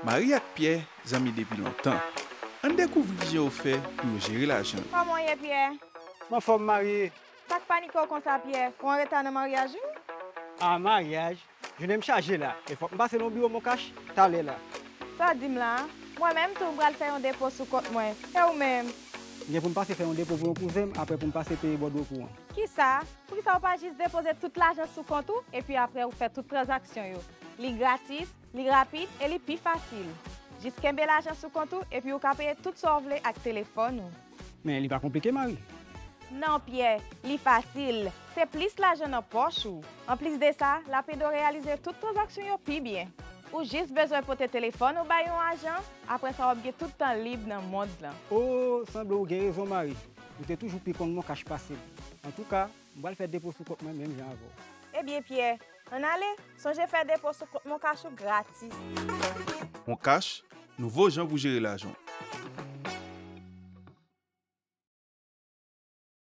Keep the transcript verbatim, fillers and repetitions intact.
Mari ak Pyè zanmi depi lontan. Ann dekouvri kijan yo fè pou yo jere lajan. Kòman w ye, Pyè? M anfòm, Mari. Sa k panike w konsa, Pyè? Ou anreta nan maryaj ou? A, maryaj? Jounen m chaje la, e fòk m pase nan biwo Moncash talè la. Sa w di m la a? Mwen menm tou, m pral fè yon depo sou kont mwen. E ou menm? M gen pou m pase fè yon depo pou yon kouzen m, apre pou m pase peye bòdwo kouran. Kisa? Poukisa w pa jis depoze tout lajan sou kont ou, epi apre ou fè tout tranzaksyon yo? Li gratis, li rapid e li pi fasil. Jis kenbe lajan sou kont ou epi ou ka peye tout sa w vle ak telefòn ou. Men li pa konplike, Mari. Non, Pyè, li fasil. Se plis lajan nan pòch ou. Anplis de sa, l ap ede w reyalize tout tranzaksyon yo pi byen. Ou jis bezwen pote telefòn ou bay yon ajan, apre sa w ap gen tout tan lib nan mond lan. O, sanble w gen rezon, Mari. Ou te toujou pi konn Moncash pase m. Antouka, m pral fè depo sou kont mwen menm jan avè w. Ebyen, Pyè, ann ale, sonje fè depo sou kont Moncash ou gratis. Moncash, nouvo jan pou jere lajan w.